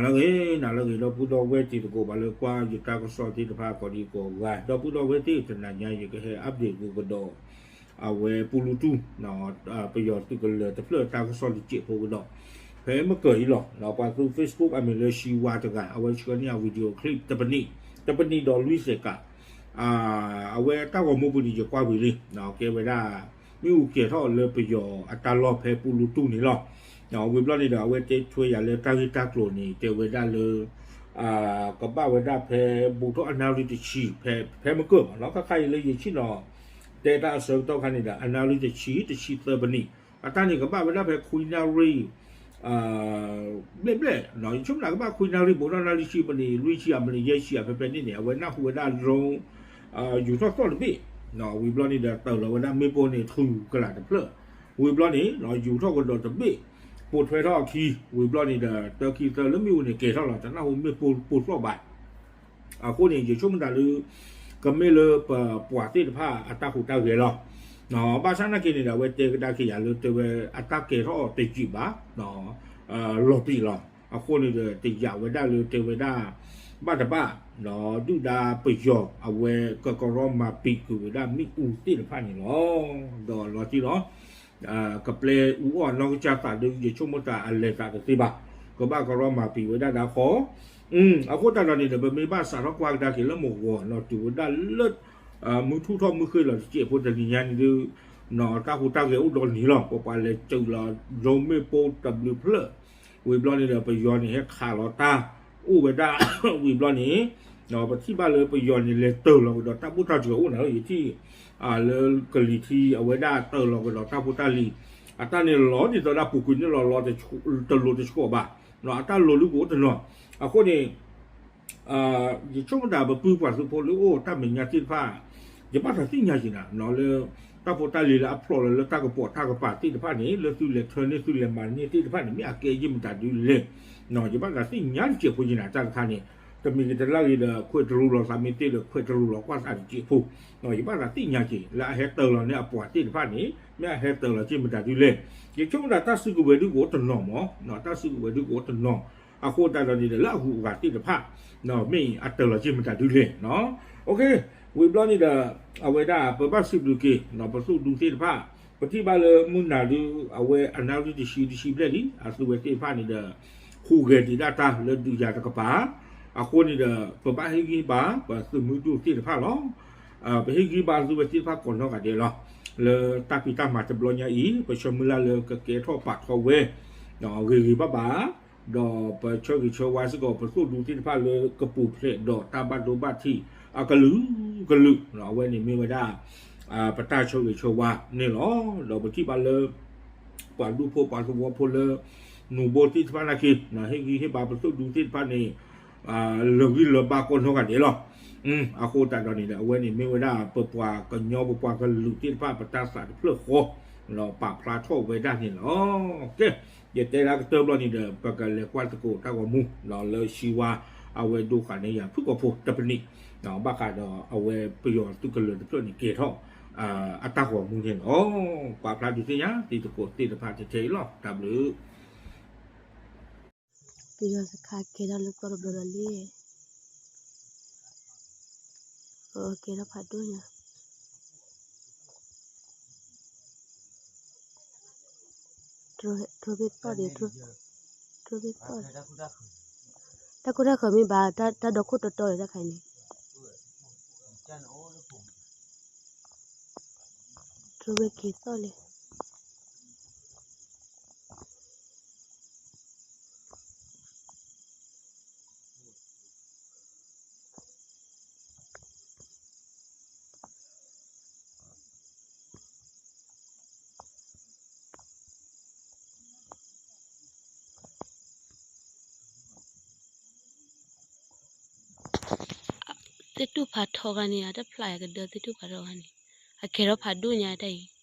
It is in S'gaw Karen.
နၤလၢအဂ့ၤ နၤလၢအဂ့ၤ ဒီပုၢ်ဒီဝဲၢ်တံၤသကိး ပှၤလၢကွၢ်ယတၢ်ကစီၣ်သ့ၣ်တဖၣ်ကိးဒံကိးဂၤ ဒီပုၢ်ဒီဝဲၢ်သ့ၣ် တနၤညါယကဟဲ update ကဒီး အဝဲပူလူတူၢ် ပယီၤသုးကလၢၤတဖျၢၣ်တၢ်ကစီၣ်တစဲးဖိကဒီး ဖဲမုၢ်ကၢၤအံၤလီၤ. ပှၤသူ Facebook အမံၤလၢ Shiwa တဂၤ အဝဲဆှၢန့ၢ်အ video clip တပနံၣ် တပနံၣ်ဒီးလွံၢ်စဲးကး အဝဲတၢ်ဂီၤမူပူၤန့ၣ် ယကွၢ်ဝံၤလံ ကဲဝဲဒၣ် မ့ၣ်အူကဲၤထီၣ်လၢပယီၤအတၢ်လီၢ်ဖဲပူလူတူၢ်န့ၣ်လီၤ. ဝံၤဘျီန့ၣ်ဒီး အဝဲတဲထွဲယၤလၢတၢ်ဂ့ၢ်တၢ်ကျိၤန့ၣ် တဲဝဲဒၣ်လၢ ကဘၣ်ဝဲဒၣ်ဖဲဘူးထီၣ်အနၣ်ရံၣ်တဆံ ဖဲမုၢ်ကၢၤမးနီၤ ခါခါအံၤလၢယဆ့ၣ်နီၤ တဲတၢ်အဆၢကတီၢ်ခါန့ၣ်ဒီး အနၣ်ရံၣ်တဆံ တဆံသၢပနံၣ် အတၢ်န့ၣ်ကဘၣ်ဝဲဒၣ်ဖဲခွံနၣ်ရံၣ် ဘျဲၣ်ဘျဲၣ် ယဆိကမိၣ်ကဘၣ်ခွံနၣ်ရံၣ် ဘူးထီၣ်နၣ်ရံၣ်ဆံပနံၣ် လွံၢ်ဆံ အမနံး ယဲၢ်ဆံ အဖဲဖဲန့ၣ်န့ၣ် အဝဲနၢ်ဟူဝဲဒၣ် drone ယူၤထီၣ်သီၣ်တဘ့ၣ် ဝံၤဘျီန့ၣ်ဒီး တၢၢ်လီၤဝဲဒၣ်မ့ၣ်ပိၢ်န့ၣ် ထူကလာ်တဖျၢၣ် ဝံၤဘျီန့ၣ် ယူၤထီၣ်ကဒီးတဘ့ၣ် ပိာ်ထွဲထီၣ်အခံ ဝံၤဘျီန့ၣ်ဒီး တၢ်ခံသၢလၢမ့ၣ်အူန့ၣ်ကဲၤထီၣ်လီၤ တနၢ်ဟူမ့ၣ်ပိၢ်ပိာ်သီၣ်ဘၣ် အဃိန့ၣ် ယဆိကမိၣ်တၢ်လၢ ကမ့ၢ်လၢပပှၤသ့ၣ်တဖၣ်အတၢ်ဟူးတၢ်ဂဲၤလီၤ. ဘၣ်ဆၣ်နာ်က့န့ၣ်ဒီး အဝဲတဲကဒါက့ၤယၤလၢတဲဝဲအတၢ်ကဲၤထီၣ်တယံာ်ဘၣ် လီၤပံာ်လီၤ. အဃိန့ၣ်ဒီး တယာ်ဝဲဒၣ်လၢတဲဝဲဒၣ် ဘၣ်တဘၣ် ဒုၣ်ဒါပယီၤအဝဲကကရီမၤပံာ်ကွံာ်ဝဲဒၣ်မ့ၣ်အူသ့ၣ်တဖၣ်န့ၣ်လီၤ. ဒီးလီၤတံၢ်လီၤ ကပျဲအူအီၣ်နီၢ်ကစၢ်သးဒီး ယဆိကမိၣ်တၢ်အလဲၤသးတသ့ဘၣ်. ကဘၣ်ကရီမၤပံာ်ဝဲဒၣ်ဒၣ်ဃီ အဃိသတးဒီးန့ၣ်ဒီး ပမ့ၢ်ဘၣ်စးထီၣ်ကွၢ်ကဒါက့ၤလၢမုၢ်ဂီၤနီၤ တုၤဝဲဒၣ်လၢ မုၢ်ထူၣ်ထီၣ်မုၢ်ဃ့ၢ်လီၤတစဲးဖိတနံၤညါန့ၣ်ဒီး တၢ်ဟူးတၢ်ဂဲၤအိၣ်ဒီးန့ၣ်လီၤ. ပပှၤလဲၤစၢၤလီၤ drone မ့ၣ်ပိၢ်တဘျုးဖျၢၣ် ဝံၤဘျီန့ၣ်ဒီး ပယီၤန့ၣ်ဟဲခးလီၤတၢ် အိၣ်ဝဲဒၣ် ဝံၤဘျီန့ၣ် ပထံၣ်ဘၣ်လၢပယီၤန့ၣ်လဲၤတၢၤလီၤကဒီးတၢ်ဘူၣ်တၢ်စှီၤအိၣ်နၤလၢယထံၣ် လၢကလံၤထံး အဝဲဒၣ်တၢၤလီၤကဒီးတၢ်ဖိတၢ်လံၤ အတၢ်န့ၣ်လီၤဒ်သိးဒၣ်ပူၤကွံာ်န့ၣ်လီၤလီၤ တလိၤတဆှီဘၣ် အတၢ်လိၤဒုကအိၣ်တနီၤ အဃိန့ၣ် ယဆိကမိၣ်တၢ်ပပုၢ်ပှၤသုးဖိလၢအိၣ်တၢ်မဲာ်ညါသ့ၣ်တဖၣ် ယဘၣ်သးသ့ၣ်ညါက့ၤနၤ လၢ တၢ်ဖိတၢ်လံၤလၢအဖျိးလီၤလၢတၢ်ကပီၤတၢ်ကပၤသ့ၣ်တဖၣ်န့ၣ် လၢသုလဲၤထၢန့ၢ်သုလဲၤမၤန့ၢ်သ့ၣ်တဖၣ်န့ၣ် မ့ၢ်အကဲယ့ၢ်မတၤဒုလဲၣ် ယဘၣ်သးသ့ၣ်ညါတစဲးဖိက့ၤနၤ တၢ်တခါန့ၣ် တမ့ၢ်ကတလၢဂ့ၤဒီး ခွဲးတရူးလီၤသးမ့ၢ်သ့ဒီး ခွဲးတရူးလီၤကွၢ်သးတစဲးဖိ ယဘၣ်သးသ့ၣ်ညါက့ၤ လၢအဟဲတၢၤလီၤန့ၢ်အပှၤသ့ၣ်တဖၣ်န့ၣ် မ့ၢ်အဟဲတၢၤလီၤက့ၢ်မတၤဒုလဲၣ် ယဆိကမိၣ်တၢ် တၢ်စုကဝဲၤဒုကအိၣ်တနီၤမး တၢ်စုကဝဲၤဒုကအိၣ်တနီၤ အဃိသတးဒီးန့ၣ်ဒီး လၢအဂုၤအဂၤသ့ၣ်တဖၣ် မ့ၢ်အတၢၤလီၤက့ၢ်မတၤဒုလဲၣ် ဝံၤဘျီန့ၣ်ဒီး အဝဲဒၣ်ပဘၣ်စံးဘျုးက့ၤ ပသိၣ်ဒူသ့ၣ်တဖၣ် ပထံၣ်ဘၣ်လၢမုၢ်နၤဒု အဝဲအနၣ်ရံၣ်တဆံတဆံဘျဲၣ်လံ အသုဝဲသ့ၣ်တဖၣ်န့ၣ်ဒီး ဟူးဂဲၤဒံးဒၣ်တၢ်လၢဒုးယၤတကပၤ အဃိန့ၣ်ဒီး ပဘၣ်ဟ့ၣ်ဂံၢ်ဘါ ပသုးမုၢ်ဒိၣ်သ့ၣ်တဖၣ်လီၤ. ပဟ့ၣ်ဂံၢ်ဘါသုဝဲသ့ၣ်တဖၣ်ကိးနီၢ်ဂၤဒဲးလီၤ. လၢတၢ်ဖံးတၢ်မၤတဘျီညါအံၤ ပဆၢမုၢ်လၢ်လၢကကဲထီၣ်ပာ်ထီၣ်ဝဲ ဂ့ၤဂ့ၤဘၣ်ဘၣ် ဒီးပဆၢဂ့ၤဆၢဝါစ့ၢ်ကီး ပသိၣ်ဒူသ့ၣ်တဖၣ်လၢကပူၤဖျဲးဒီးတၢ်ဘၣ်ဒိဘၣ်ထံးအကလုာ်ကလုာ် အဝဲန့ၣ်မ့ၢ်ဝဲဒၣ် ပတၢ်ဆၢဂ့ၤဆၢဝါန့ၣ်လီၤ. ဒီးပထံၣ်ဘၣ်လၢ ပှၤဒူဖိပှၤသဝီဖိလၢ နူဘိသ့ၣ်တဖၣ်နာ်က့ ဟ့ၣ်ဂံၢ်ဟ့ၣ်ဘါပသိၣ်ဒူသ့ၣ်တဖၣ်န့ၣ် လၢာ်ဂံၢ်လၢာ်ဘါကိးနီၢ်ဂၤဒဲးလီၤ. အဃိသတးဒီးန့ၣ်ဒီး အဝဲန့ၣ်မ့ၢ်ဝဲဒၣ် ပပှၤကညီပပှၤကလုာ်သ့ၣ်တဖၣ် ပတၢ်သးတဖျၢၣ်ဃီ ပာ်ဖျါထီၣ်ဝဲဒၣ်န့ၣ်လီၤ. ကဲ ယတဲဒၣ်ကတၢၢ်ဘျီန့ၣ်ဒီး ပကလဲၤကွၢ်သကိးတၢ်ဂီၤမူ လၢ Shiwa အဝဲဒိဃာ်န့ၢ်ယၤဖုၣ်ကိာ်ဖိတပနံး ဘၣ်ဃးဒီးအဝဲပယီၤသုးကလၢၤတဖျၢၣ်န့ၣ်ကဲထီၣ် အတၢ်ဂီၤမူန့ၣ်လီၤ. ပာ်ဖျါဒုးသ့ၣ်ညါ တံၤသကိးသ့ၣ်တဖၣ်ထဲအံၤလီၤ. တၢ်ဘျုး ပယီၤစခါကဲထီၣ်လၢကီၢ်တဘျီဒီးလံ ကဲထီၣ်ဖးဒိၣ်ညါ ထိဘ့ၣ်သီၣ်ဒံး ထိဘ့ၣ်သီၣ် တၢ်ခိၣ်တၢ်ဃၢၤမ့ၢ်ဘၣ် တၢ်ဒီခိၣ်တီတီလၢတၢ်ခါအံၤန့ၣ် ထိဘ့ၣ်က့ၤသီၣ်လံ သ့ၣ်တူၢ်ဖးထီခါန့ၣ် အတဖျါအကဒၢသ့ၣ်တူၢ်ဖးထီခါန့ၣ် အကဲထီၣ်ဖးဒိၣ်ညါတၢ်အံၤ